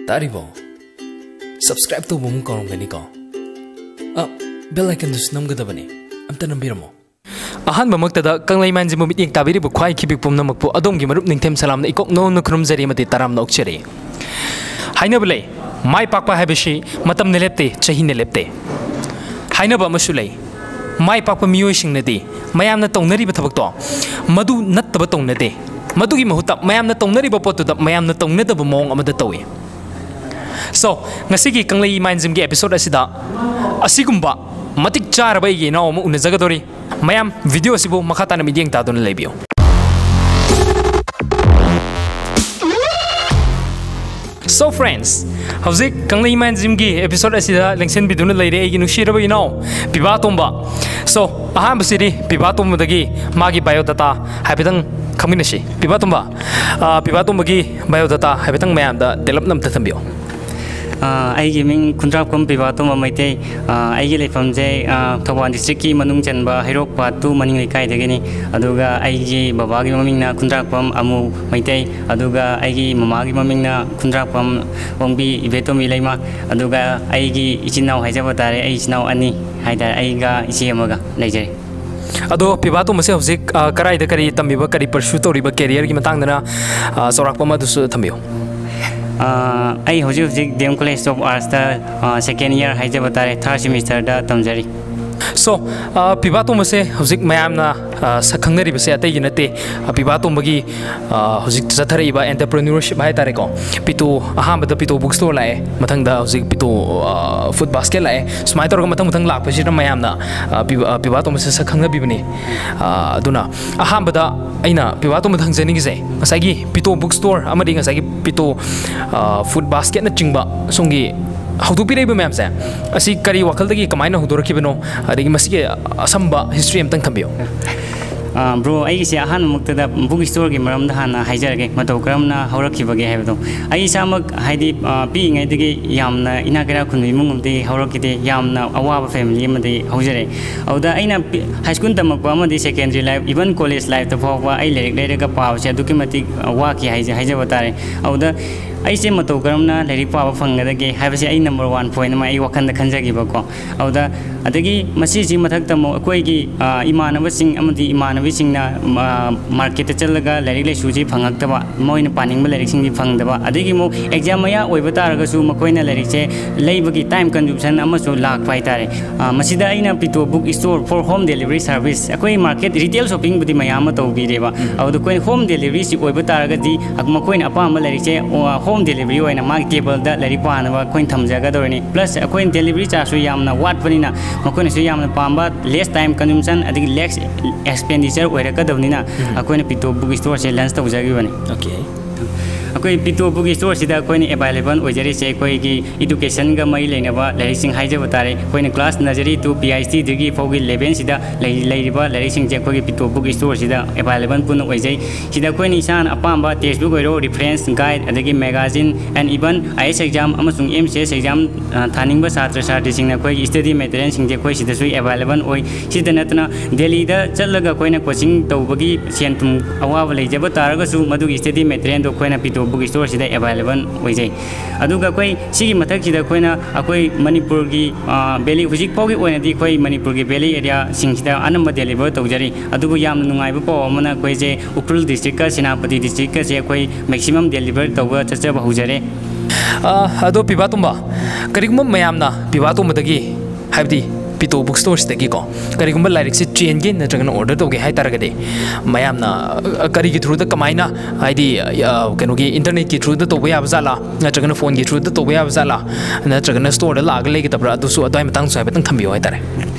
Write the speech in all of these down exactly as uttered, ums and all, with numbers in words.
ꯇꯥꯔꯤꯕꯣ? Subscribe ꯇꯧꯕ ꯑꯃꯨꯛ ꯀꯥꯎꯔꯝꯒꯅꯤꯀꯣ? ꯑ, bell icon ꯗꯨꯁꯨ ꯅꯝꯒꯗꯕꯅꯤ꯫ ꯑꯝꯇ ꯅꯝꯕꯤꯔꯝꯃꯣ꯫ ꯑꯍꯥꯟꯕꯃꯛꯇꯗ ꯀꯪꯂꯩ ꯃꯥꯏꯟꯁꯤꯕꯨ ꯃꯤꯠꯌꯦꯡ ꯇꯥꯕꯤꯔꯤꯕ ꯈ꯭ꯋꯥꯏ ꯈꯤꯕꯤꯛ ꯄꯨꯝꯅꯃꯛꯄꯨ ꯑꯗꯣꯝꯒꯤ ꯃꯔꯨꯞ ꯅꯤꯡꯊꯦꯝ ꯁꯂꯥꯝꯅ ꯏꯀꯣꯛ ꯅꯧꯅ ꯈꯨꯔꯨꯝꯖꯔꯤ ꯑꯃꯗꯤ ꯇꯔꯥꯝꯅ ꯑꯣꯛꯆꯔꯤ꯫ ꯍꯥꯏꯅꯕ ꯂꯩ, ꯃꯥꯏ ꯄꯥꯛꯄ ꯍꯥꯏꯕꯁꯤ ꯃꯇꯝꯅ ꯂꯦꯞꯇꯦ, ꯆꯍꯤꯅ ꯂꯦꯞꯇꯦ꯫ ꯍꯥꯏꯅꯕ ꯑꯃꯁꯨ ꯂꯩ, ꯃꯥꯏ ꯄꯥꯛꯄ ꯃꯤꯑꯣꯏꯁꯤꯡꯅꯗꯤ ꯃꯌꯥꯝꯅ ꯇꯧꯅꯔꯤꯕ ꯊꯕꯛꯇꯣ ꯃꯗꯨ ꯅꯠꯇꯕ ꯇꯧꯅꯗꯦ꯫ ꯃꯗꯨꯒꯤ ꯃꯍꯨꯠꯇ ꯃꯌꯥꯝꯅ ꯇꯧꯅꯔꯤꯕ ꯄꯣꯠꯇꯨꯗ ꯃꯌꯥꯝꯅ ꯇꯧꯅꯗꯕ ꯃꯑꯣꯡ ꯑꯃꯗ ꯇꯧꯏ꯫ So, ꯉꯁꯤꯒꯤ ꯀꯪꯂꯩ ꯃꯥꯏꯟꯖꯤꯝꯒꯤ episode ꯑꯁꯤꯗ ꯑꯁꯤꯒꯨꯝꯕ ꯃꯇꯤꯛ ꯆꯥꯔꯕ ꯑꯩꯒꯤ ꯏꯅꯥꯎ ꯑꯃ ꯎꯅꯖꯒꯗꯧꯔꯤ꯫ ꯃꯌꯥꯝ video ꯑꯁꯤꯕꯨ ꯃꯈꯥ ꯇꯥꯅ ꯃꯤꯠꯌꯦꯡ ꯇꯥꯗꯨꯅ ꯂꯩꯕꯤꯌꯨ꯫ So friends, ꯍꯧꯖꯤꯛ ꯀꯪꯂꯩ ꯃꯥꯏꯟꯖꯤꯝꯒꯤ episode ꯑꯁꯤꯗ ꯂꯦꯡꯁꯤꯟꯕꯤꯗꯨꯅ ꯂꯩꯔꯦ ꯑꯩꯒꯤ ꯅꯨꯡꯁꯤꯔꯕ ꯏꯅꯥꯎ ꯄꯤꯕꯥ ꯇꯣꯝꯕ꯫ So, ꯑꯍꯥꯟꯕꯁꯤꯗꯤ ꯄꯤꯕꯥ ꯇꯣꯝꯕꯗꯒꯤ ꯃꯥꯒꯤ biodata ꯍꯥꯏꯐꯦꯠꯇꯪ ꯈꯪꯃꯤꯟꯅꯁꯤ꯫ ꯄꯤꯕꯥ ꯇꯣꯝꯕ, ꯑ, ꯄꯤꯕꯥ ꯇꯣꯝꯕꯒꯤ biodata ꯍꯥꯏꯐꯦꯠꯇꯪ ꯃꯌꯥꯝꯗ ꯇꯦꯜꯂꯞꯅ ꯑꯝꯇ ꯊꯝꯕꯤꯌꯨ꯫ ꯑ, ꯑꯩꯒꯤ ꯃꯤꯡ ꯈꯨꯟꯗ꯭ꯔꯥꯛꯄꯝ ꯄꯤꯕꯥ ꯇꯣꯝꯕ ꯃꯩꯇꯩ꯫ ꯑ, ꯑꯩꯒꯤ ꯂꯩꯐꯝꯁꯦ, ꯑ, ꯊꯧꯕꯥꯜ district ꯀꯤ ꯃꯅꯨꯡ ꯆꯟꯕ ꯍꯩꯔꯣꯛ part two ꯃꯅꯤꯡ ꯂꯩꯀꯥꯏꯗꯒꯤꯅꯤ꯫ ꯑꯗꯨꯒ ꯑꯩꯒꯤ ꯕꯕꯥꯒꯤ ꯃꯃꯤꯡꯅ ꯈꯨꯟꯗ꯭ꯔꯥꯛꯄꯝ ꯑꯃꯨ ꯃꯩꯇꯩ, ꯑꯗꯨꯒ ꯑꯩꯒꯤ ꯃꯃꯥꯒꯤ ꯃꯃꯤꯡꯅ ꯈꯨꯟꯗ꯭ꯔꯥꯛꯄꯝ ꯑꯣꯡꯕꯤ ꯏꯕꯦꯇꯣꯝꯕꯤ ꯂꯩꯃ꯫ ꯑꯗꯨꯒ ꯑꯩꯒꯤ ꯏꯆꯤꯟ ꯏꯅꯥꯎ ꯍꯥꯏꯖꯕ ꯇꯥꯔꯦ, ꯑꯩ ꯏꯆꯤꯟ ꯏꯅꯥꯎ ꯑꯅꯤ ꯍꯥꯏꯇꯥꯔꯦ, ꯑꯩꯒ ꯏꯆꯦ ꯑꯃꯒ ꯂꯩꯖꯩ꯫ ꯑꯗꯣ ꯄꯤꯕꯥ ꯇꯣꯝꯕꯁꯦ ꯍꯧꯖꯤꯛ, ꯑ, ꯀꯔꯥꯏꯗ ꯀꯔꯤ ꯇꯝꯕꯤꯕ, ꯀꯔꯤ pursue ꯇꯧꯔꯤꯕ, career ꯒꯤ ꯃꯇꯥꯡꯗꯅ, ꯑ, ꯆꯥꯎꯔꯥꯛꯄ ꯑꯃ ꯑꯗꯨꯁꯨ ꯊꯝꯕꯤꯌꯨ꯫ ꯑ, ꯑꯩ ꯍꯧꯖꯤꯛ ꯍꯧꯖꯤꯛ D M College of Arts ꯇ, ꯑ, second year ꯍꯥꯏꯖꯕ ꯇꯥꯔꯦ, third semester ꯗ ꯇꯝꯖꯔꯤ꯫ So, ꯑ, ꯄꯤꯕꯥ ꯇꯣꯝꯕꯁꯦ ꯍꯧꯖꯤꯛ ꯃꯌꯥꯝꯅ, ꯑ, ꯁꯛ ꯈꯪꯅꯔꯤꯕꯁꯦ ꯑꯇꯩꯒꯤ ꯅꯠꯇꯦ, ꯑ, ꯄꯤꯕꯥ ꯇꯣꯝꯕꯒꯤ, ꯑ, ꯍꯧꯖꯤꯛ ꯆꯠꯊꯔꯛꯏꯕ entrepreneurship ꯍꯥꯏꯇꯥꯔꯦꯀꯣ꯫ ꯄꯤꯇꯣ, ꯑꯍꯥꯟꯕꯗ ꯄꯤꯇꯣ book store ꯂꯥꯛꯑꯦ, ꯃꯊꯪꯗ ꯍꯧꯖꯤꯛ ꯄꯤꯇꯣ, ꯑ, fruit basket ꯂꯥꯛꯑꯦ꯫ ꯁꯨꯃꯥꯏꯅ ꯇꯧꯔꯒ ꯃꯊꯪ ꯃꯊꯪ ꯂꯥꯛꯄꯁꯤꯗ ꯃꯌꯥꯝꯅ, ꯑ, ꯄꯤꯕꯥ, ꯑ, ꯄꯤꯕꯥ ꯇꯣꯝꯕꯁꯦ ꯁꯛ ꯈꯪꯅꯕꯤꯕꯅꯤ꯫ ꯑ, ꯑꯗꯨꯅ ꯑꯍꯥꯟꯕꯗ ꯑꯩꯅ ꯄꯤꯕꯥ ꯇꯣꯝꯕꯗ ꯍꯪꯖꯅꯤꯡꯉꯤꯁꯦ, ꯉꯁꯥꯏꯒꯤ ꯄꯤꯇꯣ book store ꯑꯃꯗꯤ ꯉꯁꯥꯏꯒꯤ ꯄꯤꯇꯣ, ꯑ, fruit basket ꯅꯆꯤꯡꯕ ꯁꯣꯝꯒꯤ ꯍꯧꯗꯣꯛꯄꯤꯔꯛꯏꯕ ꯃꯌꯥꯝꯁꯦ, ꯑꯁꯤ ꯀꯔꯤ ꯋꯥꯈꯜꯗꯒꯤ ꯀꯃꯥꯏꯅ ꯍꯧꯗꯣꯔꯛꯈꯤꯕꯅꯣ? ꯑꯗꯒꯤ ꯃꯁꯤꯒꯤ ꯑꯁꯝꯕ history ꯑꯝꯇꯪ ꯊꯝꯕꯤꯌꯨ꯫ ꯑ, bro, ꯑꯩꯒꯤꯁꯦ ꯑꯍꯥꯟꯕꯃꯛꯇꯗ book store ꯒꯤ ꯃꯔꯝꯗ ꯍꯥꯟꯅ ꯍꯥꯏꯖꯔꯒꯦ, ꯃꯇꯧ ꯀꯔꯝꯅ ꯍꯧꯔꯛꯈꯤꯕꯒꯦ ꯍꯥꯏꯕꯗꯣ꯫ ꯑꯩ ꯏꯁꯥꯃꯛ, ꯍꯥꯏꯗꯤ, ꯑ, ꯄꯤꯛꯏꯉꯩꯗꯒꯤ ꯌꯥꯝꯅ ꯏꯅꯥꯛ ꯀꯩꯔꯥꯛ ꯈꯨꯟꯕ ꯏꯃꯨꯡ ꯑꯃꯗꯒꯤ ꯍꯧꯔꯛꯈꯤꯗꯦ, ꯌꯥꯝꯅ ꯑꯋꯥꯕ family ꯑꯃꯗꯒꯤ ꯍꯧꯖꯔꯛꯑꯦ꯫ ꯑꯗꯨꯗ ꯑꯩꯅ ꯄꯤ-, high school ꯇꯝꯃꯛꯄ ꯑꯃꯗꯤ secondary life, even college life ꯇ ꯐꯥꯎꯕ ꯑꯩ ꯂꯥꯏꯔꯤꯛ ꯂꯩꯔꯒ ꯄꯥꯕꯁꯦ ꯑꯗꯨꯛꯀꯤ ꯃꯇꯤꯛ, ꯑ, ꯋꯥꯈꯤ ꯍꯥꯏꯖ-, ꯍꯥꯏꯖꯕ ꯇꯥꯔꯦ꯫ ꯑꯗꯨꯗ ꯑꯩꯁꯦ ꯃꯇꯧ ꯀꯔꯝꯅ ꯂꯥꯏꯔꯤꯛ ꯄꯥꯕ ꯐꯪꯒꯗꯒꯦ ꯍꯥꯏꯕꯁꯦ ꯑꯩ number one point ꯑꯃ ꯑꯩ ꯋꯥꯈꯜꯗ ꯈꯟꯖꯈꯤꯕꯀꯣ꯫ ꯑꯗꯨꯗ ꯑꯗꯒꯤ ꯃꯁꯤꯁꯤ ꯃꯊꯛꯇ ꯑꯃꯨꯛ ꯑꯩꯈꯣꯏꯒꯤ, ꯑ, ꯏꯃꯥꯟꯅꯕꯁꯤꯡ ꯑꯃꯗꯤ ꯏꯃꯥꯟꯅꯕꯤꯁꯤꯡꯅ, ꯑ, marketꯇ ꯆꯠꯂꯒ ꯂꯥꯏꯔꯤꯛ ꯂꯥꯏꯁꯨꯁꯤ ꯐꯪꯉꯛꯇꯕ, ꯃꯣꯏꯅ ꯄꯥꯅꯤꯡꯕ ꯂꯥꯏꯔꯤꯛꯁꯤꯡꯗꯤ ꯐꯪꯗꯕ, ꯑꯗꯒꯤ ꯑꯃꯨꯛ exam ꯃꯌꯥ ꯑꯣꯏꯕ ꯇꯥꯔꯒꯁꯨ ꯃꯈꯣꯏꯅ ꯂꯥꯏꯔꯤꯛꯁꯦ ꯂꯩꯕꯒꯤ time consumption ꯑꯃꯁꯨ ꯂꯥꯛꯄ ꯍꯥꯏꯇꯥꯔꯦ꯫ ꯑ, ꯃꯁꯤꯗ ꯑꯩꯅ Pito Book Store for Home Delivery Service, ꯑꯩꯈꯣꯏ market retail shoppingꯕꯨꯗꯤ ꯃꯌꯥꯝ ꯑꯃ ꯇꯧꯕꯤꯔꯦꯕ, ꯑꯗꯨꯗ ꯑꯩꯈꯣꯏꯅ home deliveryꯁꯤ ꯑꯣꯏꯕ ꯇꯥꯔꯒꯗꯤ ꯃꯈꯣꯏꯅ ꯑꯄꯥꯝꯕ ꯂꯥꯏꯔꯤꯛꯁꯦ, ꯑꯣ, home delivery ꯑꯣꯏꯅ ꯃꯥꯒꯤ tableꯗ ꯂꯥꯏꯔꯤꯛ ꯄꯥꯅꯕ ꯑꯩꯈꯣꯏꯅ ꯊꯝꯖꯒꯗꯧꯔꯤꯅꯤ꯫ Plus ꯑꯩꯈꯣꯏꯅ delivery chargeꯁꯨ ꯌꯥꯝꯅ ꯋꯥꯠꯄꯅꯤꯅ ꯃꯈꯣꯏꯅꯁꯨ ꯌꯥꯝꯅ ꯄꯥꯝꯕ, less time consumption ꯑꯗꯒꯤ less expenditure ꯑꯣꯏꯔꯛꯀꯗꯕꯅꯤꯅ ꯑꯩꯈꯣꯏꯅ Pito Book Storeꯁꯦ launch ꯇꯧꯖꯈꯤꯕꯅꯤ꯫ Okay. ꯑꯩꯈꯣꯏ Pito Book Storeꯁꯤꯗ ꯑꯩꯈꯣꯏꯅ available ꯑꯣꯏꯖꯔꯤꯁꯦ ꯑꯩꯈꯣꯏꯒꯤ educationꯒ ꯃꯔꯤ ꯂꯩꯅꯕ ꯂꯥꯏꯔꯤꯛꯁꯤꯡ ꯍꯥꯏꯖꯕ ꯇꯥꯔꯦ꯫ ꯑꯩꯈꯣꯏꯅ class nursery to PhD degree ꯐꯥꯎꯒꯤ levelꯁꯤꯗ ꯂꯩ-, ꯂꯩꯔꯤꯕ ꯂꯥꯏꯔꯤꯛꯁꯤꯡꯁꯦ ꯑꯩꯈꯣꯏꯒꯤ Pito Book Storeꯁꯤꯗ available ꯄꯨꯟꯅ ꯑꯣꯏꯖꯩ꯫ ꯁꯤꯗ ꯑꯩꯈꯣꯏꯅ ꯏꯁꯥꯅ ꯑꯄꯥꯝꯕ textbook ꯑꯣꯏꯔꯣ, reference guide, ꯑꯗꯒꯤ magazine and even IAS exam ꯑꯃꯁꯨꯡ MCS exam, ꯑ, ꯊꯥꯅꯤꯡꯕ ꯁꯥꯇ꯭ꯔ ꯁꯥꯇ꯭ꯔꯤꯁꯤꯡꯅ ꯑꯩꯈꯣꯏꯒꯤ study materialꯁꯤꯡꯁꯦ ꯑꯩꯈꯣꯏ ꯁꯤꯗꯁꯨ available ꯑꯣꯏ꯫ ꯁꯤꯗ ꯅꯠꯇꯅ ꯗꯦꯜꯂꯤꯗ ꯆꯠꯂꯒ ꯑꯩꯈꯣꯏꯅ coaching ꯇꯧꯕꯒꯤ ꯁꯦꯟ ꯊꯨꯝ ꯑꯋꯥꯕ ꯂꯩꯖꯕ ꯇꯥꯔꯒꯁꯨ ꯃꯗꯨꯒꯤ study materialꯗꯣ ꯑꯩꯈꯣꯏꯅ Pito Book Storeꯁꯤꯗ available ꯑꯣꯏꯖꯩ꯫ ꯑꯗꯨꯒ ꯑꯩꯈꯣꯏ ꯁꯤꯒꯤ ꯃꯊꯛꯁꯤꯗ ꯑꯩꯈꯣꯏꯅ ꯑꯩꯈꯣꯏ ꯃꯅꯤꯄꯨꯔꯒꯤ, ꯑ, valley, ꯍꯧꯖꯤꯛ ꯐꯥꯎꯒꯤ ꯑꯣꯏꯅꯗꯤ ꯑꯩꯈꯣꯏ ꯃꯅꯤꯄꯨꯔꯒꯤ valley areaꯁꯤꯡꯁꯤꯗ ꯑꯅꯝꯕ deliver ꯇꯧꯖꯔꯤ꯫ ꯑꯗꯨꯕꯨ ꯌꯥꯝꯅ ꯅꯨꯡꯉꯥꯏꯕ ꯄꯥꯎ ꯑꯃꯅ ꯑꯩꯈꯣꯏꯁꯦ ꯎꯈ꯭ꯔꯨꯜ districtꯀ ꯁꯦꯅꯥꯄꯇꯤ districtꯀꯁꯦ ꯑꯩꯈꯣꯏ maximum deliver ꯇꯧꯕ ꯆꯠꯆꯕ ꯍꯧꯖꯔꯦ꯫ ꯑ, ꯑꯗꯣ ꯄꯤꯕꯥ ꯇꯣꯝꯕ, ꯀꯔꯤꯒꯨꯝꯕ ꯃꯌꯥꯝꯅ ꯄꯤꯕꯥ ꯇꯣꯝꯕꯗꯒꯤ, ꯍꯥꯏꯕꯗꯤ Pito Book Storeꯁꯤꯗꯒꯤꯀꯣ, ꯀꯔꯤꯒꯨꯝꯕ ꯂꯥꯏꯔꯤꯛꯁꯤ ꯆꯦꯟꯒꯦ ꯅꯠꯇ꯭ꯔꯒꯅ order ꯇꯧꯒꯦ ꯍꯥꯏ ꯇꯥꯔꯒꯗꯤ, ꯃꯌꯥꯝꯅ, ꯑ, ꯀꯔꯤꯒꯤ throughꯗ, ꯀꯃꯥꯏꯅ, ꯍꯥꯏꯗꯤ, ꯑ, ꯀꯩꯅꯣꯒꯤ internetꯀꯤ throughꯗ ꯇꯧꯕ ꯌꯥꯕ ꯖꯥꯠꯂꯥ, ꯅꯠꯇ꯭ꯔꯒꯅ phoneꯒꯤ throughꯗ ꯇꯧꯕ ꯌꯥꯕ ꯖꯥꯠꯂꯥ, ꯅꯠꯇ꯭ꯔꯒꯅ storeꯗ ꯂꯥꯛꯑꯒ ꯂꯩꯒꯗꯕ꯭ꯔꯥ, ꯑꯗꯨꯁꯨ ꯑꯗꯨꯋꯥꯏ ꯃꯇꯥꯡꯗꯁꯨ ꯍꯥꯏꯐꯦꯠꯇꯪ ꯊꯝꯕꯤꯌꯨ ꯍꯥꯏꯇꯥꯔꯦ꯫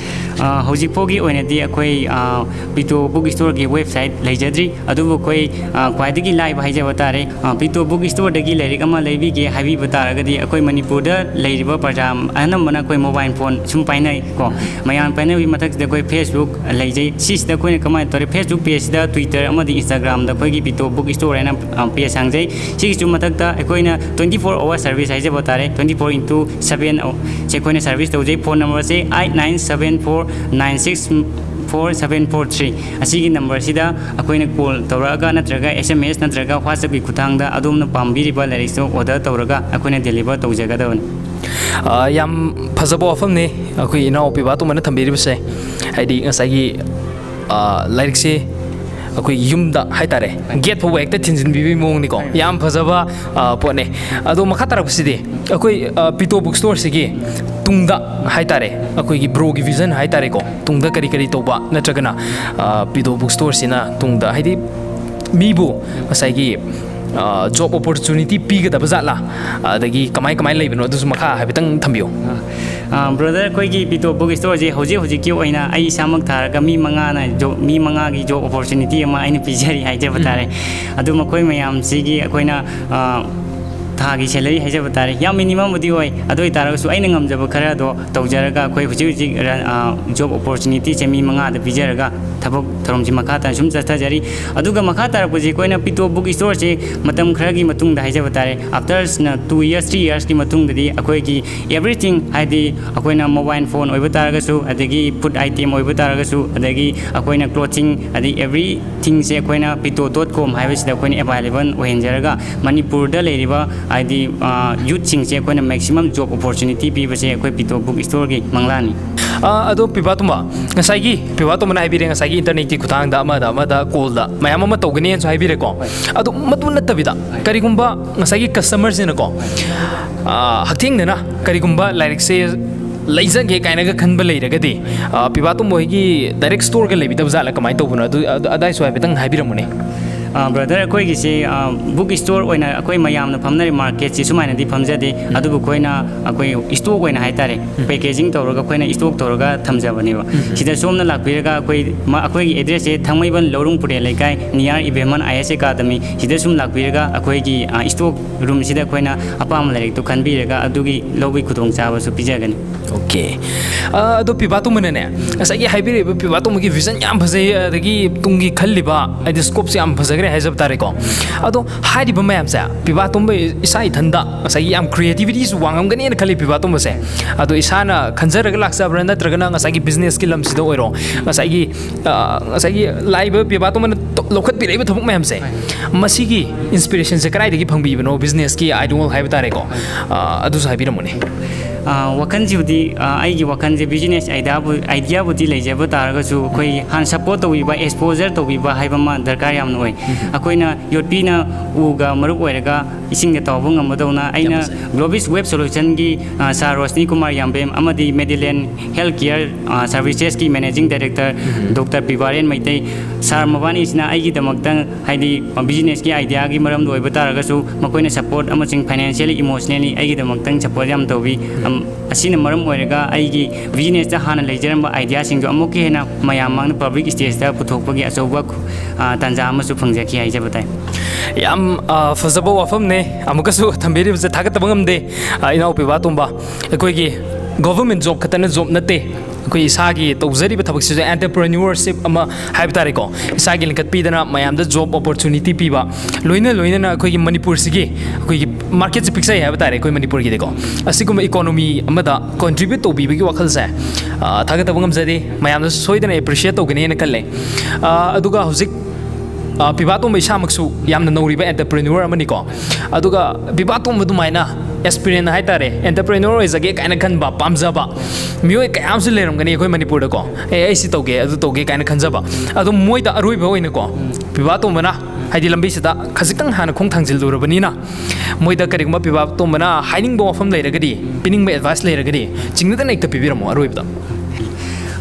ꯑ, ꯍꯧꯖꯤꯛ ꯐꯥꯎꯒꯤ ꯑꯣꯏꯅꯗꯤ ꯑꯩꯈꯣꯏ, ꯑ, Pito Book Storeꯒꯤ website ꯂꯩꯖꯗ꯭ꯔꯤ, ꯑꯗꯨꯕꯨ ꯑꯩꯈꯣꯏ, ꯑ, ꯈ꯭ꯋꯥꯏꯗꯒꯤ ꯂꯥꯏꯕ ꯍꯥꯏꯖꯕ ꯇꯥꯔꯦ, ꯑ, Pito Book Storeꯗꯒꯤ ꯂꯥꯏꯔꯤꯛ ꯑꯃ ꯂꯩꯕꯤꯒꯦ ꯍꯥꯏꯕꯤꯕ ꯇꯥꯔꯒꯗꯤ ꯑꯩꯈꯣꯏ ꯃꯅꯤꯄꯨꯔꯗ ꯂꯩꯔꯤꯕ ꯄ꯭ꯔꯖꯥ ꯑꯅꯝꯕꯅ ꯑꯩꯈꯣꯏ mobile phone ꯁꯨꯝ ꯄꯥꯏꯅꯩ ꯀꯣ꯫ ꯃꯌꯥꯝ ꯄꯥꯏꯅꯕꯒꯤ ꯃꯊꯛꯁꯤꯗ ꯑꯩꯈꯣꯏ Facebook ꯂꯩꯖꯩ꯫ ꯁꯤꯁꯤꯗ ꯑꯩꯈꯣꯏꯅ ꯀꯃꯥꯏꯅ ꯇꯧꯔꯦ, Facebook pageꯁꯤꯗ, Twitter ꯑꯃꯗꯤ Instagramꯗ ꯑꯩꯈꯣꯏꯒꯤ Pito Book Store ꯍꯥꯏꯅ, ꯑ, page ꯍꯥꯡꯖꯩ꯫ ꯁꯤꯒꯤꯁꯨ ꯃꯊꯛꯇ ꯑꯩꯈꯣꯏꯅ twenty four hour service ꯍꯥꯏꯖꯕ ꯇꯥꯔꯦ, twenty four into seven ꯁꯦ ꯑꯩꯈꯣꯏꯅ service ꯇꯧꯖꯩ꯫ Phone numberꯁꯦ eight nine seven four nine six four seven four three ꯑꯁꯤꯒꯤ ꯅꯝꯕꯔꯁꯤꯗ ꯑꯩꯈꯣꯏꯅ ꯀꯣꯜ ꯇꯧꯔꯛꯑꯒ ꯅꯠꯇ꯭ꯔꯒ ꯑꯦꯁ ꯑꯦꯝ ꯑꯦꯁ ꯅꯠꯇ꯭ꯔꯒ ꯋꯥꯆꯞꯀꯤ ꯈꯨꯠꯊꯥꯡꯗ ꯑꯗꯣꯝꯅ ꯄꯥꯝꯕꯤꯔꯤꯕ ꯂꯥꯏꯔꯤꯛꯁꯨ ꯑꯣꯔꯗꯔ ꯇꯧꯔꯒ ꯑꯩꯈꯣꯏꯅ ꯗꯦꯂꯤꯚꯔ ꯇꯧꯖꯒꯗꯕꯅꯤ꯫ ꯑ, ꯌꯥꯝ ꯐꯖꯕ ꯋꯥꯐꯝꯅꯤ ꯑꯩꯈꯣꯏ ꯏꯅꯥꯎ ꯄꯤꯕꯥ ꯇꯣꯝꯕꯅ ꯊꯝꯕꯤꯔꯤꯕꯁꯦ꯫ ꯍꯥꯏꯗꯤ ꯉꯁꯥꯏꯒꯤ, ꯑ, ꯂꯥꯏꯔꯤꯛꯁꯦ ꯑꯩꯈꯣꯏ ꯌꯨꯝꯗ ꯍꯥꯏꯇꯥꯔꯦ, ꯒꯦꯠ ꯐꯥꯎꯕ ꯍꯦꯛꯇ ꯊꯤꯟꯖꯤꯟꯕꯤꯕꯒꯤ ꯃꯑꯣꯡꯅꯤꯀꯣ꯫ ꯌꯥꯝ ꯐꯖꯕ, ꯑ, ꯄꯣꯠꯅꯦ꯫ ꯑꯗꯣ ꯃꯈꯥ ꯇꯥꯔꯛꯄꯁꯤꯗꯤ ꯑꯩꯈꯣꯏ, ꯑ, ꯄꯤꯇꯣ ꯕꯨꯛ ꯁ꯭ꯇꯣꯔꯁꯤꯒꯤ ꯇꯨꯡꯗ ꯍꯥꯏꯇꯥꯔꯦ, ꯑꯩꯈꯣꯏꯒꯤ ꯕ꯭ꯔꯣꯒꯤ ꯚꯤꯖꯟ ꯍꯥꯏꯇꯥꯔꯦꯀꯣ, ꯇꯨꯡꯗ ꯀꯔꯤ ꯀꯔꯤ ꯇꯧꯕ ꯅꯠꯇ꯭ꯔꯒꯅ, ꯑ, ꯄꯤꯇꯣ ꯕꯨꯛ ꯁ꯭ꯇꯣꯔꯁꯤꯅ ꯇꯨꯡꯗ ꯍꯥꯏꯗꯤ ꯃꯤꯕꯨ ꯉꯁꯥꯏꯒꯤ, ꯑ, ꯖꯣꯕ ꯑꯣꯄꯣꯔꯆꯨꯅꯤꯇꯤ ꯄꯤꯒꯗꯕ ꯖꯥꯠꯂꯥ, ꯑꯗꯒꯤ ꯀꯃꯥꯏ ꯀꯃꯥꯏ ꯂꯩꯕꯅꯣ, ꯑꯗꯨꯁꯨ ꯃꯈꯥ ꯍꯥꯏꯐꯦꯠꯇꯪ ꯊꯝꯕꯤꯌꯨ꯫ ꯕ꯭ꯔꯗꯔ, ꯑꯩꯈꯣꯏꯒꯤ ꯄꯤꯇꯣ ꯕꯨꯛ ꯁ꯭ꯇꯣꯔꯁꯦ ꯍꯧꯖꯤꯛ ꯍꯧꯖꯤꯛꯀꯤ ꯑꯣꯏꯅ ꯑꯩ ꯏꯁꯥꯃꯛ ꯊꯥꯔꯒ ꯃꯤ ꯃꯉꯥꯅ ꯖꯣ- ꯃꯤ ꯃꯉꯥꯒꯤ ꯖꯣꯕ ꯑꯣꯄꯣꯔꯆꯨꯅꯤꯇꯤ ꯑꯃ ꯑꯩꯅ ꯄꯤꯖꯔꯤ ꯍꯥꯏꯖꯕ ꯇꯥꯔꯦ꯫ ꯑꯗꯨ ꯃꯈꯣꯏ ꯃꯌꯥꯝꯁꯤꯒꯤ ꯑꯩꯈꯣꯏꯅ, ꯑ, ꯊꯥꯒꯤ ꯁꯦꯂꯔꯤ ꯍꯥꯏꯖꯕ ꯇꯥꯔꯦ, ꯌꯥꯝ ꯃꯤꯅꯤꯃꯝꯕꯨꯗꯤ ꯑꯣꯏ꯫ ꯑꯗꯨ ꯑꯣꯏ ꯇꯥꯔꯒꯁꯨ ꯑꯩꯅ ꯉꯝꯖꯕ ꯈꯔꯗꯣ ꯇꯧꯖꯔꯒ ꯑꯩꯈꯣꯏ ꯍꯧꯖꯤꯛ ꯍꯧꯖꯤꯛ ꯔꯟ- ꯑ, ꯖꯣꯕ ꯑꯣꯄꯣꯔꯆꯨꯅꯤꯇꯤꯁꯦ ꯃꯤ ꯃꯉꯥꯗ ꯄꯤꯖꯔꯒ ꯊꯕꯛ ꯊꯧꯔꯝꯁꯤ ꯃꯈꯥ ꯇꯥꯅ ꯁꯨꯝ ꯆꯠꯊꯖꯔꯤ꯫ ꯑꯗꯨꯒ ꯃꯈꯥ ꯇꯥꯔꯛꯄꯁꯤ ꯑꯩꯈꯣꯏꯅ ꯄꯤꯇꯣ ꯕꯨꯛ ꯁ꯭ꯇꯣꯔꯁꯦ ꯃꯇꯝ ꯈꯔꯒꯤ ꯃꯇꯨꯡꯗ ꯍꯥꯏꯖꯕ ꯇꯥꯔꯦ, ꯑꯥꯐꯇꯔ ꯇꯨ ꯏꯌꯔꯁ, ꯊ꯭ꯔꯤ ꯏꯌꯔꯁꯀꯤ ꯃꯇꯨꯡꯗꯗꯤ ꯑꯩꯈꯣꯏꯒꯤ ꯑꯦꯕ꯭ꯔꯤꯊꯤꯡ, ꯍꯥꯏꯗꯤ ꯑꯩꯈꯣꯏꯅ ꯃꯣꯕꯥꯏꯜ ꯐꯣꯟ ꯑꯣꯏꯕ ꯇꯥꯔꯒꯁꯨ, ꯑꯗꯒꯤ ꯐꯨꯗ ꯑꯥꯏꯇꯦꯝ ꯑꯣꯏꯕ ꯇꯥꯔꯒꯁꯨ, ꯑꯗꯒꯤ ꯑꯩꯈꯣꯏꯅ ꯀ꯭ꯂꯣꯊꯤꯡ, ꯑꯗꯒꯤ ꯑꯦꯕ꯭ꯔꯤꯊꯤꯡꯁꯦ ꯑꯩꯈꯣꯏꯅ ꯄꯤꯇꯣ ꯗꯣꯠ ꯀꯣꯝ ꯍꯥꯏꯕꯁꯤꯗ ꯑꯩꯈꯣꯏꯅ ꯑꯦꯕꯥꯏꯂꯦꯕꯜ ꯑꯣꯏꯍꯟꯖꯔꯒ ꯃꯅꯤꯄꯨꯔꯗ ꯂꯩꯔꯤꯕ ꯍꯥꯏꯗꯤ, ꯑ, ꯌꯨꯠꯁꯤꯡꯁꯦ ꯑꯩꯈꯣꯏꯅ ꯃꯦꯛꯁꯤꯃꯝ ꯖꯣꯕ ꯑꯣꯄꯣꯔꯆꯨꯅꯤꯇꯤ ꯄꯤꯕꯁꯦ ꯑꯩꯈꯣꯏ ꯄꯤꯇꯣ ꯕꯨꯛ ꯁ꯭ꯇꯣꯔꯒꯤ ꯃꯪꯂꯥꯟꯅꯤ꯫ ꯑ, ꯑꯗꯣ ꯄꯤꯕꯥ ꯇꯣꯝꯕ, ꯉꯁꯥꯏꯒꯤ ꯄꯤꯕꯥ ꯇꯣꯝꯕꯅ ꯍꯥꯏꯕꯤꯔꯦ, ꯉꯁꯥꯏꯒꯤ ꯏꯟꯇꯔꯅꯦꯠꯀꯤ ꯈꯨꯠꯊꯥꯡꯗ ꯑꯃꯗ ꯑꯃꯗ ꯀꯣꯜꯗ ꯃꯌꯥꯝ ꯑꯃ ꯇꯧꯒꯅꯤꯅꯁꯨ ꯍꯥꯏꯕꯤꯔꯦꯀꯣ꯫ ꯑꯗꯣ ꯃꯗꯨ ꯅꯠꯇꯕꯤꯗ ꯀꯔꯤꯒꯨꯝꯕ ꯉꯁꯥꯏꯒꯤ ꯀꯁꯇꯃꯔꯁꯤꯅꯀꯣ, ꯑ, ꯍꯛꯊꯦꯡꯅꯅ ꯀꯔꯤꯒꯨꯝꯕ ꯂꯥꯏꯔꯤꯛꯁꯦ ꯂꯩꯖꯒꯦ ꯀꯥꯏꯅꯒ ꯈꯟꯕ ꯂꯩꯔꯒꯗꯤ, ꯑ, ꯄꯤꯕꯥ ꯇꯣꯝꯕ ꯍꯣꯏꯒꯤ ꯗꯥꯏꯔꯦꯛ ꯁ꯭ꯇꯣꯔꯒ ꯂꯩꯕꯤꯗꯕ ꯖꯥꯠꯂꯥ, ꯀꯃꯥꯏꯅ ꯇꯧꯕꯅꯣ? ꯑꯗꯨ, ꯑꯗꯨ, ꯑꯗꯥꯏꯁꯨ ꯍꯥꯏꯐꯦꯠꯇꯪ ꯍꯥꯏꯕꯤꯔꯝꯃꯨꯅꯦ꯫ ꯑ, ꯕ꯭ꯔꯗꯔ, ꯑꯩꯈꯣꯏꯒꯤꯁꯤ, ꯑ, ꯕꯨꯛ ꯁ꯭ꯇꯣꯔ ꯑꯣꯏꯅ ꯑꯩꯈꯣꯏ ꯃꯌꯥꯝꯅ ꯐꯝꯅꯔꯤ ꯃꯥꯔꯀꯦꯠꯁꯤ ꯁꯨꯃꯥꯏꯅꯗꯤ ꯐꯝꯖꯗꯦ꯫ ꯑꯗꯨꯕꯨ ꯑꯩꯈꯣꯏꯅ ꯑꯩꯈꯣꯏ ꯁ꯭ꯇꯣꯛ ꯑꯣꯏꯅ ꯍꯥꯏꯇꯥꯔꯦ, ꯄꯦꯀꯦꯖꯤꯡ ꯇꯧꯔꯒ ꯑꯩꯈꯣꯏꯅ ꯁ꯭ꯇꯣꯛ ꯇꯧꯔꯒ ꯊꯝꯖꯕꯅꯦꯕ꯫ ꯁꯤꯗ ꯁꯣꯝꯅ ꯂꯥꯛꯄꯤꯔꯒ ꯑꯩꯈꯣꯏ ꯃ- ꯑꯩꯈꯣꯏꯒꯤ ꯑꯦꯗ꯭ꯔꯦꯁꯁꯦ ꯊꯥꯡꯃꯩꯕꯟ ꯂꯧꯔꯨꯡ ꯄꯨꯔꯦꯜ ꯂꯩꯀꯥꯏ, ꯅꯤꯌꯥꯔ ꯏꯕꯦꯝꯍꯟ ꯑꯥꯏ ꯑꯦꯁ ꯑꯦꯀꯥꯗꯃꯤ꯫ ꯁꯤꯗ ꯁꯨꯝ ꯂꯥꯛꯄꯤꯔꯒ ꯑꯩꯈꯣꯏꯒꯤ, ꯑ, ꯁ꯭ꯇꯣꯛ ꯔꯨꯝꯁꯤꯗ ꯑꯩꯈꯣꯏꯅ ꯑꯄꯥꯝꯕ ꯂꯥꯏꯔꯤꯛꯇꯣ ꯈꯟꯕꯤꯔꯒ ꯑꯗꯨꯒꯤ ꯂꯧꯕꯒꯤ ꯈꯨꯗꯣꯡꯆꯥꯕꯁꯨ ꯄꯤꯖꯒꯅꯤ꯫ ꯑꯣꯀꯦ꯫ ꯑ, ꯑꯗꯣ ꯄꯤꯕꯥ ꯇꯣꯝꯕꯅꯅꯦ, ꯉꯁꯥꯏꯒꯤ ꯍꯥꯏꯕꯤꯔꯤꯕ ꯄꯤꯕꯥ ꯇꯣꯝꯕꯒꯤ ꯚꯤꯖꯟ ꯌꯥꯝ ꯐꯖꯩ, ꯑꯗꯒꯤ ꯇꯨꯡꯒꯤ ꯈꯜꯂꯤꯕ ꯍꯥꯏꯗꯤ ꯁ꯭ꯀꯣꯞꯁꯦ ꯌꯥꯝ ꯐꯖꯩ꯫ ꯍꯥꯏꯖꯕ ꯇꯥꯔꯦꯀꯣ꯫ ꯑꯗꯣ ꯍꯥꯏꯔꯤꯕ ꯃꯌꯥꯝꯁꯦ ꯄꯤꯕꯥ ꯇꯣꯝꯕ ꯏꯁꯥ ꯏꯊꯟꯗ ꯉꯁꯥꯏꯒꯤ ꯌꯥꯝ creativityꯁꯨ ꯋꯥꯡꯉꯝꯒꯅꯦꯅ ꯈꯜꯂꯤ ꯄꯤꯕꯥ ꯇꯣꯝꯕꯁꯦ꯫ ꯑꯗꯣ ꯏꯁꯥꯅ ꯈꯟꯖꯔꯒ ꯂꯥꯛꯆꯕ꯭ꯔꯥ, ꯅꯠꯇ꯭ꯔꯒꯅ ꯉꯁꯥꯏꯒꯤ businessꯀꯤ ꯂꯝꯁꯤꯗ ꯑꯣꯏꯔꯣ, ꯉꯁꯥꯏꯒꯤ, ꯑ, ꯉꯁꯥꯏꯒꯤ ꯂꯥꯛꯏꯕ ꯄꯤꯕꯥ ꯇꯣꯝꯕꯅ ꯇꯣ-, ꯂꯧꯈꯠꯄꯤꯔꯛꯏꯕ ꯊꯕꯛ ꯃꯌꯥꯝꯁꯦ, ꯃꯁꯤꯒꯤ inspirationꯁꯦ ꯀꯗꯥꯏꯗꯒꯤ ꯐꯪꯕꯤꯕꯅꯣ? Businessꯀꯤ idol ꯍꯥꯏꯕ ꯇꯥꯔꯦꯀꯣ, ꯑ, ꯑꯗꯨꯁꯨ ꯍꯥꯏꯕꯤꯔꯝꯃꯨꯅꯦ꯫ ꯑ, ꯋꯥꯈꯜꯁꯤꯕꯨꯗꯤ, ꯑ, ꯑꯩꯒꯤ ꯋꯥꯈꯜꯁꯦ business ideaꯕꯨ-, ideaꯕꯨꯗꯤ ꯂꯩꯖꯕ ꯇꯥꯔꯒꯁꯨ, ꯑꯩꯈꯣꯏ ꯍꯥꯟꯅ support ꯇꯧꯕꯤꯕ, exposure ꯇꯧꯕꯤꯕ ꯍꯥꯏꯕ ꯑꯃ ꯗꯔꯀꯥꯔ ꯌꯥꯝꯅ ꯑꯣꯏ꯫ ꯑꯩꯈꯣꯏꯅ ꯌꯣꯠꯄꯤꯅ ꯎꯒ ꯃꯔꯨꯞ ꯑꯣꯏꯔꯒ ꯏꯁꯤꯡꯗ ꯇꯥꯎꯕ ꯉꯝꯕꯗꯧꯅ, ꯑꯩꯅ ꯌꯥꯝ ꯐꯖꯩ꯫ Globis Web Solutionꯒꯤ, ꯑ, sir ꯔꯣꯁꯅꯤ ꯀꯨꯃꯥꯔ ꯌꯥꯝꯕꯦꯝ ꯑꯃꯗꯤ Medillion Healthcare, ꯑ, Servicesꯀꯤ managing director doctor Pibaren Meitei, sir ꯃꯕꯥꯅꯤꯁꯤꯅ ꯑꯩꯒꯤꯗꯃꯛꯇ, ꯍꯥꯏꯗꯤ, businessꯀꯤ ideaꯒꯤ ꯃꯔꯝꯗ ꯑꯣꯏꯕ ꯇꯥꯔꯒꯁꯨ, ꯃꯈꯣꯏꯅ support ꯑꯃꯁꯨꯡ financially, emotionally ꯑꯩꯒꯤꯗꯃꯛꯇ support ꯌꯥꯝ ꯇꯧꯕꯤ꯫ ꯑꯝ, ꯑꯁꯤꯅ ꯃꯔꯝ ꯑꯣꯏꯔꯒ ꯑꯩꯒꯤ businessꯇ ꯍꯥꯟꯅ ꯂꯩꯖꯔꯝꯕ ideaꯁꯤꯡꯗꯨ ꯑꯃꯨꯛꯀ ꯍꯦꯟꯅ ꯃꯌꯥꯝ ꯃꯥꯡꯗ public stageꯇ ꯄꯨꯊꯣꯛꯄꯒꯤ ꯑꯆꯧꯕ, ꯑ, ꯇꯥꯟꯖꯥ ꯑꯃꯁꯨ ꯐꯪꯖꯈꯤ ꯍꯥꯏꯖꯕ ꯇꯥꯏ꯫ ꯌꯥꯝ, ꯑ, ꯐꯖꯕ ꯋꯥꯐꯝꯅꯦ꯫ ꯑꯃꯨꯛꯀꯁꯨ ꯊꯝꯕꯤꯔꯤꯕꯁꯦ ꯊꯥꯒꯠꯇꯕ ꯉꯝꯗꯦ꯫ ꯑ, ꯏꯅꯥꯎ ꯄꯤꯕꯥ ꯇꯣꯝꯕ, ꯑꯩꯈꯣꯏꯒꯤ government job ꯈꯛꯇꯅ job ꯅꯠꯇꯦ꯫ ꯑꯩꯈꯣꯏ ꯏꯁꯥꯒꯤ ꯇꯧꯖꯔꯤꯕ ꯊꯕꯛꯁꯤꯁꯨ entrepreneurship ꯑꯃ ꯍꯥꯏꯕ ꯇꯥꯔꯦꯀꯣ, ꯏꯁꯥꯒꯤ ꯂꯤꯡꯈꯠꯄꯤꯗꯅ ꯃꯌꯥꯝꯗ job opportunity ꯄꯤꯕ, ꯂꯣꯏꯅ ꯂꯣꯏꯅꯅ ꯑꯩꯈꯣꯏꯒꯤ ꯃꯅꯤꯄꯨꯔꯁꯤꯒꯤ, ꯑꯩꯈꯣꯏꯒꯤ marketꯁꯦ ꯄꯤꯛꯆꯩ ꯍꯥꯏꯕ ꯇꯥꯔꯦ ꯑꯩꯈꯣꯏ ꯃꯅꯤꯄꯨꯔꯒꯤꯗꯤꯀꯣ, ꯑꯁꯤꯒꯨꯝꯕ economy ꯑꯃꯗ contribute ꯇꯧꯕꯤꯕꯒꯤ ꯋꯥꯈꯜꯁꯦ, ꯑ, ꯊꯥꯒꯠꯇꯕ ꯉꯝꯖꯗꯦ꯫ ꯃꯌꯥꯝꯅꯁꯨ ꯁꯣꯏꯗꯅ appreciate ꯇꯧꯒꯅꯤꯅ ꯈꯜꯂꯦ꯫ ꯑ, ꯑꯗꯨꯒ ꯍꯧꯖꯤꯛ, ꯑ, ꯄꯤꯕꯥ ꯇꯣꯝꯕ ꯏꯁꯥꯃꯛꯁꯨ ꯌꯥꯝꯅ ꯅꯧꯔꯤꯕ entrepreneur ꯑꯃꯅꯤꯀꯣ꯫ ꯑꯗꯨꯒ ꯄꯤꯕꯥ ꯇꯣꯝꯕ ꯑꯗꯨꯃꯥꯏꯅ aspirant ꯍꯥꯏꯇꯥꯔꯦ, entrepreneur ꯑꯣꯏꯖꯒꯦ ꯀꯥꯏꯅ ꯈꯟꯕ, ꯄꯥꯝꯖꯕ ꯃꯤꯑꯣꯏ ꯀꯌꯥ ꯑꯃꯁꯨ ꯂꯩꯔꯝꯒꯅꯤ ꯑꯩꯈꯣꯏ ꯃꯅꯤꯄꯨꯔꯗꯀꯣ꯫ "ꯑꯦ, ꯑꯩ ꯁꯤ ꯇꯧꯒꯦ, ꯑꯗꯨ ꯇꯧꯒꯦ" ꯀꯥꯏꯅ ꯈꯟꯖꯕ꯫ ꯑꯗꯣ ꯃꯣꯏꯗ ꯑꯔꯣꯏꯕ ꯑꯣꯏꯅꯀꯣ, ꯄꯤꯕꯥ ꯇꯣꯝꯕꯅ, ꯍꯥꯏꯗꯤ, ꯂꯝꯕꯤꯁꯤꯗ ꯈꯖꯤꯛꯇꯪ ꯍꯥꯟꯅ ꯈꯣꯡ ꯊꯥꯡꯖꯤꯜꯂꯨꯔꯕꯅꯤꯅ, ꯃꯣꯏꯗ ꯀꯔꯤꯒꯨꯝꯕ ꯄꯤꯕꯥ ꯇꯣꯝꯕꯅ ꯍꯥꯏꯅꯤꯡꯕ ꯋꯥꯐꯝ ꯂꯩꯔꯒꯗꯤ, ꯄꯤꯅꯤꯡꯕ advice ꯂꯩꯔꯒꯗꯤ, ꯆꯤꯡꯅꯗꯅ ꯍꯦꯛꯇ ꯄꯤꯕꯤꯔꯝꯃꯣ ꯑꯔꯣꯏꯕꯗ꯫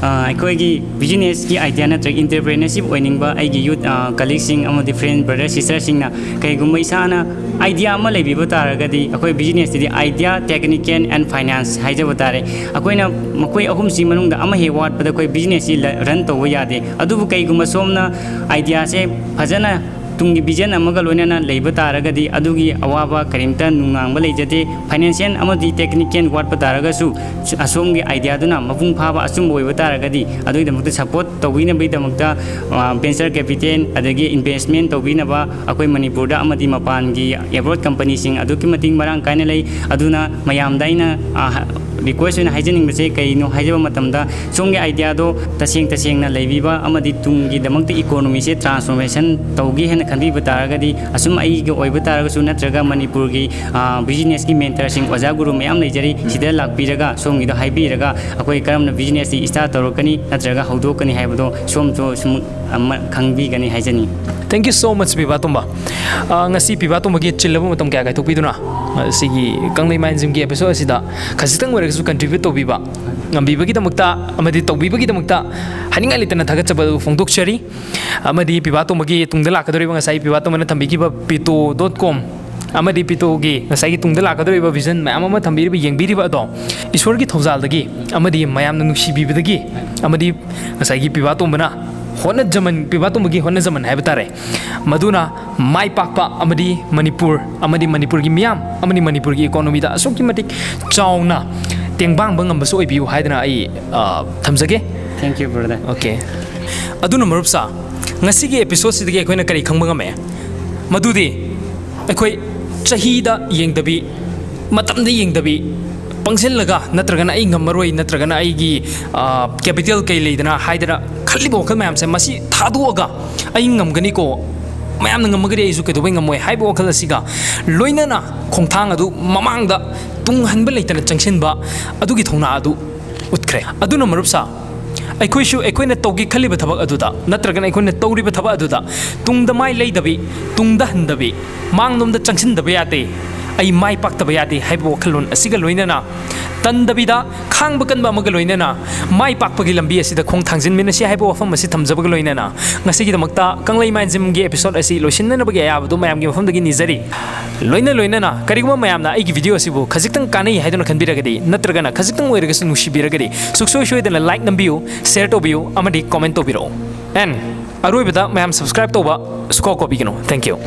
ꯑ, ꯑꯩꯈꯣꯏꯒꯤ businessꯀꯤ idea ꯅꯠꯇ꯭ꯔꯒ entrepreneurship ꯑꯣꯏꯅꯤꯡꯕ ꯑꯩꯒꯤ youth, ꯑ, colleagueꯁꯤꯡ ꯑꯃꯗꯤ friend brother sisterꯁꯤꯡꯅ ꯀꯩꯒꯨꯝꯕ ꯏꯁꯥꯅ idea ꯑꯃ ꯂꯩꯕꯤꯕ ꯇꯥꯔꯒꯗꯤ, ꯑꯩꯈꯣꯏ businessꯇꯗꯤ idea, technical and finance ꯍꯥꯏꯖꯕ ꯇꯥꯔꯦ꯫ ꯑꯩꯈꯣꯏꯅ ꯃꯈꯣꯏ ꯑꯍꯨꯝꯁꯤ ꯃꯅꯨꯡꯗ ꯑꯃ ꯍꯦꯛ ꯋꯥꯠꯄꯗ ꯑꯩꯈꯣꯏ businessꯁꯤ ꯂ-, run ꯇꯧꯕ ꯌꯥꯗꯦ꯫ ꯑꯗꯨꯕꯨ ꯀꯩꯒꯨꯝꯕ ꯁꯣꯝꯅ ideaꯁꯦ ꯐꯖꯅ ꯇꯨꯡꯒꯤ ꯚꯤꯖꯟ ꯑꯃꯒ ꯂꯣꯏꯅꯅ ꯂꯩꯕ ꯇꯥꯔꯒꯗꯤ ꯑꯗꯨꯒꯤ ꯑꯋꯥꯕ ꯀꯔꯤꯝꯇ ꯅꯨꯡꯅꯥꯡꯕ ꯂꯩꯖꯗꯦ꯫ ꯐꯥꯏꯅꯥꯟꯁꯤꯌꯦꯜ ꯑꯃꯗꯤ ꯇꯦꯛꯅꯤꯀꯦꯜ ꯋꯥꯠꯄ ꯇꯥꯔꯒꯁꯨ, ꯑꯁꯣꯝꯒꯤ ꯑꯥꯏꯗꯤꯌꯥꯗꯨꯅ ꯃꯄꯨꯡ ꯐꯥꯕ ꯑꯆꯨꯝꯕ ꯑꯣꯏꯕ ꯇꯥꯔꯒꯗꯤ ꯑꯗꯨꯒꯤꯗꯃꯛꯇ ꯁꯄꯣꯔꯠ ꯇꯧꯕꯤꯅꯕꯒꯤꯗꯃꯛꯇ, ꯑ, ꯚꯦꯟꯆꯔ ꯀꯦꯄꯤꯇꯦꯜ ꯑꯗꯒꯤ ꯏꯟꯚꯦꯁꯃꯦꯟ ꯇꯧꯕꯤꯅꯕ ꯑꯩꯈꯣꯏ ꯃꯅꯤꯄꯨꯔꯗ ꯑꯃꯗꯤ ꯃꯄꯥꯟꯒꯤ ꯑꯦꯕ꯭ꯔꯣꯗ ꯀꯝꯄꯅꯤꯁꯤꯡ ꯑꯗꯨꯛꯀꯤ ꯃꯇꯤꯛ ꯃꯔꯥꯡ ꯀꯥꯏꯅ ꯂꯩ꯫ ꯑꯗꯨꯅ ꯃꯌꯥꯝꯗ ꯑꯩꯅ, ꯑ, ꯔꯤꯀ꯭ꯋꯦꯁ ꯑꯣꯏꯅ ꯍꯥꯏꯖꯅꯤꯡꯕꯁꯦ ꯀꯩꯅꯣ ꯍꯥꯏꯖꯕ ꯃꯇꯝꯗ, ꯁꯣꯝꯒꯤ ꯑꯥꯏꯗꯤꯌꯥꯗꯣ ꯇꯁꯦꯡ ꯇꯁꯦꯡꯅ ꯂꯩꯕꯤꯕ ꯑꯃꯗꯤ ꯇꯨꯡꯒꯤꯗꯃꯛꯇ ꯏꯀꯣꯅꯣꯃꯤꯁꯦ ꯇ꯭ꯔꯥꯟꯁꯐꯣꯔꯃꯦꯁꯟ ꯇꯧꯒꯦ ꯍꯥꯏꯅ ꯈꯟꯕꯤꯕ ꯇꯥꯔꯒꯗꯤ, ꯑꯁꯨꯝ ꯑꯩꯒꯤ ꯑꯣꯏꯕ ꯇꯥꯔꯒꯁꯨ ꯅꯠꯇ꯭ꯔꯒ ꯃꯅꯤꯄꯨꯔꯒꯤ, ꯑ, ꯕꯤꯖꯤꯅꯦꯁꯀꯤ ꯃꯦꯟꯇꯔꯁꯤꯡ, ꯑꯣꯖꯥ ꯒꯨꯔꯨ ꯃꯌꯥꯝ ꯂꯩꯖꯔꯤ, ꯁꯤꯗ ꯂꯥꯛꯄꯤꯔꯒ ꯁꯣꯝꯒꯤꯗꯣ ꯍꯥꯏꯕꯤꯔꯒ ꯑꯩꯈꯣꯏ ꯀꯔꯝꯅ ꯕꯤꯖꯤꯅꯦꯁꯁꯤ ꯁ꯭ꯇꯥꯔꯠ ꯇꯧꯔꯛꯀꯅꯤ ꯅꯠꯇ꯭ꯔꯒ ꯍꯧꯗꯣꯛꯀꯅꯤ ꯍꯥꯏꯕꯗꯣ ꯁꯣꯝꯁꯨ ꯁꯨꯝ ꯑꯃ ꯈꯪꯕꯤꯒꯅꯤ ꯍꯥꯏꯖꯅꯤꯡꯏ꯫ Thank you so much, ꯄꯤꯕꯥ ꯇꯣꯝꯕ꯫ ꯑ, ꯉꯁꯤ ꯄꯤꯕꯥ ꯇꯣꯝꯕꯒꯤ ꯆꯤꯜꯂꯕ ꯃꯇꯝ ꯀꯌꯥ ꯀꯥꯏꯊꯣꯛꯄꯤꯗꯨꯅ, ꯑ, ꯁꯤꯒꯤ ꯀꯪꯂꯩ ꯃꯥꯏꯟꯖꯤꯝꯒꯤ ꯑꯦꯄꯤꯁꯣꯗ ꯑꯁꯤꯗ ꯈꯖꯤꯛꯇꯪ ꯑꯣꯏꯔꯒꯁꯨ ꯀꯟꯇ꯭ꯔꯤꯕ꯭ꯌꯨꯠ ꯇꯧꯕꯤꯕ ꯉꯝꯕꯤꯕꯒꯤꯗꯃꯛꯇ ꯑꯃꯗꯤ ꯇꯧꯕꯤꯕꯒꯤꯗꯃꯛꯇ ꯍꯥꯏꯅꯤꯡꯉꯥꯏ ꯂꯩꯇꯅ ꯊꯥꯒꯠꯆꯕ ꯑꯗꯨ ꯐꯣꯡꯗꯣꯛꯆꯔꯤ꯫ ꯑꯃꯗꯤ ꯄꯤꯕꯥ ꯇꯣꯝꯕꯒꯤ ꯇꯨꯡꯗ ꯂꯥꯛꯀꯗꯧꯔꯤꯕ, ꯉꯁꯥꯏ ꯄꯤꯕꯥ ꯇꯣꯝꯕꯅ ꯊꯝꯕꯤꯈꯤꯕ ꯄꯤꯇꯣ ꯗꯣꯠ ꯀꯣꯝ ꯑꯃꯗꯤ ꯄꯤꯇꯣꯒꯤ ꯉꯁꯥꯏꯒꯤ ꯇꯨꯡꯗ ꯂꯥꯛꯀꯗꯧꯔꯤꯕ ꯚꯤꯖꯟ ꯃꯌꯥꯝ ꯑꯃ ꯊꯝꯕꯤꯔꯤꯕ, ꯌꯦꯡꯕꯤꯔꯤꯕ ꯑꯗꯣ ꯏꯁꯣꯔꯒꯤ ꯊꯧꯖꯥꯜꯗꯒꯤ ꯑꯃꯗꯤ ꯃꯌꯥꯝꯅ ꯅꯨꯡꯁꯤꯕꯤꯕꯗꯒꯤ ꯑꯃꯗꯤ ꯉꯁꯥꯏꯒꯤ ꯄꯤꯕꯥ ꯇꯣꯝꯕꯅ ꯍꯣꯠꯅꯖꯃꯟ, ꯄꯤꯕꯥ ꯇꯣꯝꯕꯒꯤ ꯍꯣꯠꯅꯖꯃꯟ ꯍꯥꯏꯕ ꯇꯥꯔꯦ, ꯃꯗꯨꯅ ꯃꯥꯏ ꯄꯥꯛꯄ ꯑꯃꯗꯤ ꯃꯅꯤꯄꯨꯔ ꯑꯃꯗꯤ ꯃꯅꯤꯄꯨꯔꯒꯤ ꯃꯤꯌꯥꯝ ꯑꯃꯗꯤ ꯃꯅꯤꯄꯨꯔꯒꯤ ꯏꯀꯣꯅꯣꯃꯤꯗ ꯑꯁꯨꯛꯀꯤ ꯃꯇꯤꯛ ꯆꯥꯎꯅ ꯇꯦꯡꯕꯥꯡꯕ ꯉꯝꯕꯁꯨ ꯑꯣꯏꯕꯤꯌꯨ ꯍꯥꯏꯗꯅ ꯑꯩ, ꯑ, ꯊꯝꯖꯒꯦ꯫ Thank you, brother. Okay. ꯑꯗꯨꯅ ꯃꯔꯨꯞꯁꯥ, ꯉꯁꯤꯒꯤ ꯑꯦꯄꯤꯁꯣꯗꯁꯤꯗꯒꯤ ꯑꯩꯈꯣꯏꯅ ꯀꯔꯤ ꯈꯪꯕ ꯉꯝꯃꯦ? ꯃꯗꯨꯗꯤ ꯑꯩꯈꯣꯏ ꯆꯍꯤꯗ ꯌꯦꯡꯗꯕꯤ, ꯃꯇꯝꯗ ꯌꯦꯡꯗꯕꯤ, ꯄꯪꯁꯤꯜꯂꯒ ꯅꯠꯇ꯭ꯔꯒꯅ ꯑꯩ ꯉꯝꯃꯔꯣꯏ ꯅꯠꯇ꯭ꯔꯒꯅ ꯑꯩꯒꯤ, ꯑ, ꯀꯦꯄꯤꯇꯦꯜ ꯀꯩ ꯂꯩꯗꯅ ꯍꯥꯏꯗꯅ ꯈꯜꯂꯤꯕ ꯋꯥꯈꯜ ꯃꯌꯥꯝꯁꯦ, ꯃꯁꯤ ꯊꯥꯗꯣꯛꯑꯒ ꯑꯩ ꯉꯝꯒꯅꯤꯀꯣ, ꯃꯌꯥꯝꯅ ꯉꯝꯃꯒꯗꯤ ꯑꯩꯁꯨ ꯀꯩꯗꯧꯕꯩ ꯉꯝꯃꯣꯏ ꯍꯥꯏꯕ ꯋꯥꯈꯜ ꯑꯁꯤꯒ ꯂꯣꯏꯅꯅ ꯈꯣꯡꯊꯥꯡ ꯑꯗꯨ ꯃꯃꯥꯡꯗ ꯇꯨꯡ ꯍꯟꯕ ꯂꯩꯇꯅ ꯆꯪꯁꯤꯟꯕ ꯑꯗꯨꯒꯤ ꯊꯧꯅꯥ ꯑꯗꯨ ꯎꯠꯈ꯭ꯔꯦ꯫ ꯑꯗꯨꯅ ꯃꯔꯨꯞꯁꯥ, ꯑꯩꯈꯣꯏꯁꯨ ꯑꯩꯈꯣꯏꯅ ꯇꯧꯒꯦ ꯈꯜꯂꯤꯕ ꯊꯕꯛ ꯑꯗꯨꯗ ꯅꯠꯇ꯭ꯔꯒꯅ ꯑꯩꯈꯣꯏꯅ ꯇꯧꯔꯤꯕ ꯊꯕꯛ ꯑꯗꯨꯗ ꯇꯨꯡꯗ ꯃꯥꯏ ꯂꯩꯗꯕꯤ, ꯇꯨꯡꯗ ꯍꯟꯗꯕꯤ, ꯃꯥꯡꯂꯣꯝꯗ ꯆꯪꯁꯤꯟꯗꯕ ꯌꯥꯗꯦ, ꯑꯩ ꯃꯥꯏ ꯄꯥꯛꯇꯕ ꯌꯥꯗꯦ ꯍꯥꯏꯕ ꯋꯥꯈꯜꯂꯣꯟ ꯑꯁꯤꯒ ꯂꯣꯏꯅꯅ ꯇꯟꯗꯕꯤꯗ ꯈꯥꯡꯕ ꯀꯟꯕ ꯑꯃꯒ ꯂꯣꯏꯅꯅ ꯃꯥꯏ ꯄꯥꯛꯄꯒꯤ ꯂꯝꯕꯤ ꯑꯁꯤꯗ ꯈꯣꯡ ꯊꯥꯡꯖꯤꯟꯃꯤꯟꯅꯁꯤ ꯍꯥꯏꯕ ꯋꯥꯐꯝ ꯑꯁꯤ ꯊꯝꯖꯕꯒ ꯂꯣꯏꯅꯅ ꯉꯁꯤꯒꯤꯗꯃꯛꯇ ꯀꯪꯂꯩ ꯃꯥꯏꯟꯖꯤꯝꯒꯤ ꯑꯦꯄꯤꯁꯣꯗ ꯑꯁꯤ ꯂꯣꯏꯁꯤꯟꯅꯅꯕꯒꯤ ꯑꯌꯥꯕꯗꯨ ꯃꯌꯥꯝꯒꯤ ꯃꯐꯝꯗꯒꯤ ꯅꯤꯖꯔꯤ꯫ ꯂꯣꯏꯅ ꯂꯣꯏꯅꯅ ꯀꯔꯤꯒꯨꯝꯕ ꯃꯌꯥꯝꯅ ꯑꯩꯒꯤ ꯚꯤꯗꯤꯑꯣ ꯑꯁꯤꯕꯨ ꯈꯖꯤꯛꯇꯪ ꯀꯥꯟꯅꯩ ꯍꯥꯏꯗꯨꯅ ꯈꯟꯕꯤꯔꯒꯗꯤ ꯅꯠꯇ꯭ꯔꯒꯅ ꯈꯖꯤꯛꯇꯪ ꯑꯣꯏꯔꯒꯁꯨ ꯅꯨꯡꯁꯤꯕꯤꯔꯒꯗꯤ ꯁꯨꯡꯁꯣꯏ ꯁꯣꯏꯗꯅ ꯂꯥꯏꯛ ꯅꯝꯕꯤꯌꯨ, ꯁꯦꯌꯔ ꯇꯧꯕꯤꯌꯨ ꯑꯃꯗꯤ ꯀꯣꯃꯦꯟ ꯇꯧꯕꯤꯔꯛꯎ꯫ And ꯑꯔꯣꯏꯕꯗ ꯃꯌꯥꯝ subscribe ꯇꯧꯕ ꯁꯨꯀꯥꯎ ꯀꯥꯎꯕꯤꯒꯅꯨ꯫ Thank you꯫